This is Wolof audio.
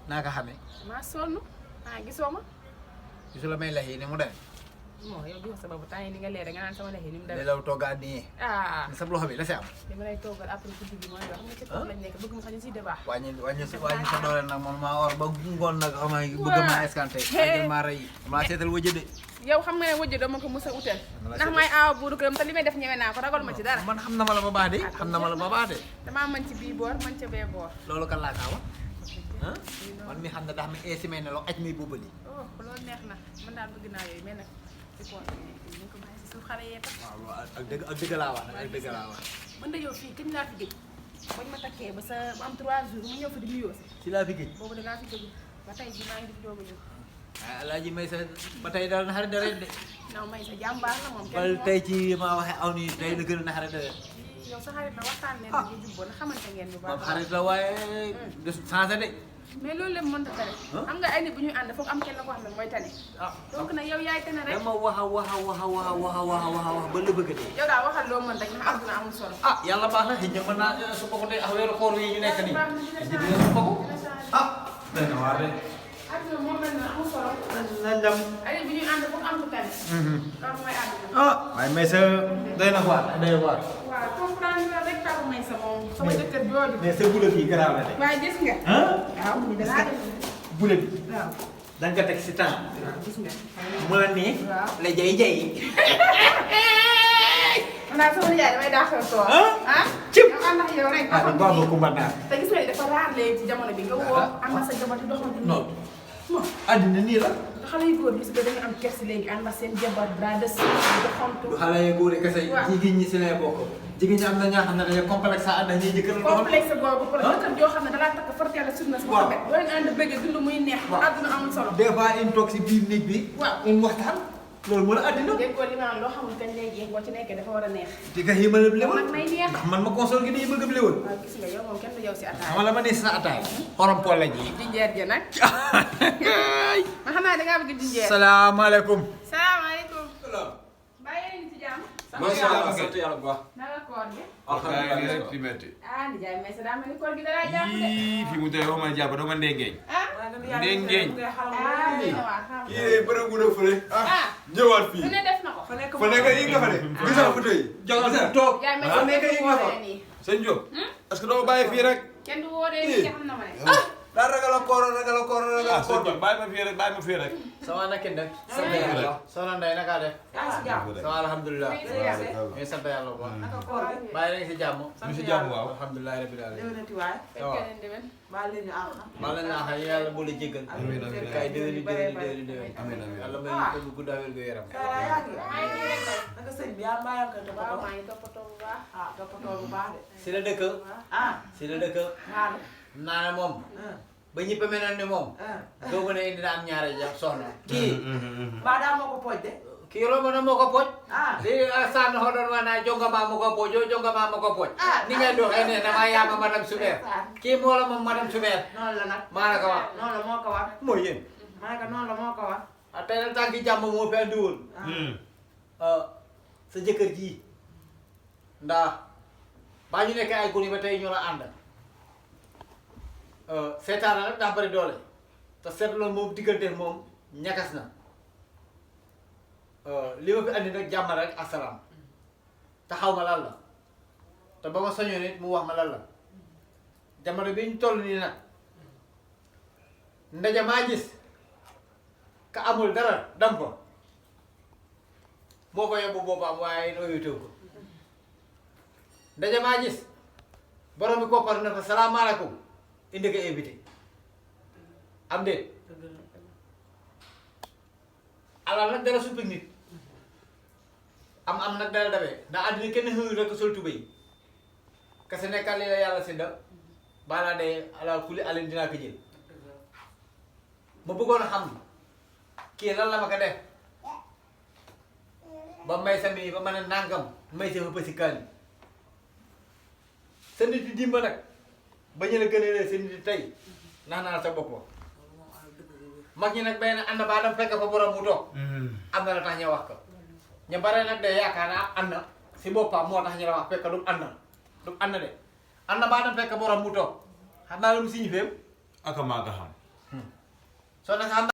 naka xame maa sonn gisoo ma. gisu la may lex yi ni mu demee. moo yow di wax sa bopp temps yi ni nga leer nga naan sama lex yi ni mu demee. law toogaat nii. ah sa loxo bi la si am. dama lay toogal après guddi gi mooy wax nga ci kaw lañ nekk bëgg ma sax ñu si débat. wàññi sa doole nag man maa or ba ngoon nag xam nga bëgg maa escanté. ak maa rey maa seetal wëjë de. yow xam nga ne wëjë dama ko mës a utal. ndax may aawa buuru këram te li may def ñeme naa ko ragal ma ci dara. man xam na ma la ba baax de xam na ma la ba baax de. damaa mën ci bii boor mën ca bee boor. loolu kan laa kaawa. man mi xam ne daa ma esimee ne lo aj muy buubali. oh loolu neex na man daal bëgg naa yooyu mais nag ci koor bi ñu ko bàyyi si suuf xale yee tax. waaw ak dëgg laa wax nag ak dëgg laa wax. mën na yow fii kañ laa fi gëj bañ ma takkee ba sa ba am 3 jours mu ñëw fi di nuyoo si. ci laa fi gëj. boobu da ngaa fi gëj ba tey jii maa ngi di doog a ñëw. ah Alaaji may sa ba tey daal naxare dara de. non may sa jàmbaar la moom. wala tey ci maa waxee aw nii tey la gën a naxare dara. yow sa xarit la waxtaan leen dañuy jubboo na xamante ngeen bu baax. xarit la waaye du changé de. mais loolu lépp mënta tere. xam nga ay nit bu ñuy ànd foog am kenn ko xam ne mooy tane. donc nag yow yaay tane rek. dama wax ba la bëgg dee. yow daal waxal loo mën rek ndax àdduna amul solo. ah yàlla baax na xëy na mën naa su ko dee ak weeru koor yi ñu nekk nii. dina su ko ah dana waar de. àdduna moom mel na amul solo. nañ dem. ay nit bu ñuy ànd foog am ku tane. loolu mooy àdduna. ah waaye mais sa doy na waar doy na waar. waaw comprendre nga rek taxu may sa moom. sama jëkkër jooju. mais sa bulet yi garaaw na de. waaye gis nga. waaw ñu danaa def. bulet bi. waaw. da nga ko teg si temps. waaw gis nga. mu la nii. waaw la jay. man daal sama nijaay damay daaxal tool. cib yow ànd ak yow rek. ah di baax ko mën naa. te gis nga dafa raar léegi ci jamono bi nga woo am na sa jabar di doxantu nii. non àddina nii la. xale yu góor yi si dañu am kersi léegi ànd ak seen jabar bras de scie di doxantu. du xale yu góor yi kese jigéen ñi si lay bokk. jigéen ñi am na ñoo xam ne dañoo complexe ànd ak ñuy jëkkër la. complexe boobu pour jëkkër joo xam ne dalaa takk forteel sur na sama xamet. boo leen ànd bëgg dund muy neex. waaw àdduna amul solo. des fois une toog si biir néeg bi. waaw une waxtaan. loolu moo la àddina. déggoo li ma naan loo xamul kañ lay jeex boo ci nekkee dafa war a neex. di nga yéemal a léwal nag may neex. ndax man ma console gi dañuy bëgg a léwal. waaw gis nga yow moom kenn du yow si ataaya. xam nga la ma ne sa ataay. xorom polle ji. jinjeer ji nag. ma xam naa dangaa bëgg jinjeer. salaamaaleykum. salaamaaleykum. bàyyi leen ci jàmm. macha allah sant yàlla bu baax. naka koor gi. alhamdulilah. ah nijaay mais sa daa mel ni koor gi da laa jàpp de. fi mu tey doo ma jàpp doo ma ndengeeñ. ah. ndengeeñ. yee bërëb bu ne fële. ah ñëwaat fii. su ne def na ko. fa nekk yi nga fa ne. gis nga fa tey. jogal sa toog. yaay may fa nekk yi nga fa. nii. sëñ Diop. est-ce que doo bàyyi fii rek. kenn du wooree nii xam na ma ne. daa ragal a koor ragal a koor ragal a koor. bàyyi ma fii rek bàyyi ma fii rek. sama naka def. sant yàlla. soxna Ndeye naka def. sama alhamdulilah. ñu sant yàlla bu baax. bàyyi nañu si jàmm. ñu si jàmm waaw. alhamdulilah rabbil alamin. fekkee leen déwén. maa leen naa xam yàlla bu la jéggal. amiin amiin kay déwéni déwéni. amiin amiin. yàlla may ñu ko gudd wér gu yaram. naka sëñ bi yaa mbaa ko waaw maa ngi toppatoo bu baax. ah toppatoo bu baax de. si la dëkk. si la dëkk. naa moom. ba ñëpp a mel ne moom. doogu ne indi na am ñaare ja soxna. kii. mbaa daa moo ko pooj de. kii romb na moo ko pooj. li sànni xoo doon wax naa jongama moo ko pooj yow jongama moo ko pooj. ni ngay doxee ne damaa yaama madame Soumer. kii moo la moom madame Soumer. noonu la nag. maa la ko wax. noonu la moo ko wax. mooy yéen. maa ngi noonu la moo ko wax. ah tey nag tànki jàmm moo fi andi woon. sa jëkkër ji ndax baa ñu nekk ay gone ba tey ñu la ànd. seetaan nag daa bëri doole te seetloon moom diggante moom ñakas na li ma fi andi nag jàmm rek asalaam te xaw ma lan la te ba ma soñoon nit mu wax ma lan la jamono bi ñu toll nii nag ndaje maa gis ka amul dara dam ko moo ko yóbbu boppam waaye nooyu tëw ko ndaje maa gis borom bi koppar ne ko salaamaaleykum indi ko invité am déet alal nag dara suppi nit am nag dara dabee ndax àddina kenn xëyul rek sol tubéy kese nekkal li la yàlla sédda balaa dee ala kuli alin dinaa ko jël ma bëggoon a xam kii lan la ma ko def ba may sa mi ba ma ne nangam may sa fa si kaani sa nit di dimba nag ba ñu la gënee sa nit di tey nax naa sa bopp mag ñi nag benn ànd ba dam fekk fa borom mu toog am na la tax ñu wax ko ñu bare nag de yaakaar naa ànd si boppam moo tax ñu la wax fekk du ànd de ànd ba dam fekk borom mu toog xam naa lu mu signifie aka maa ko xam soo nag xam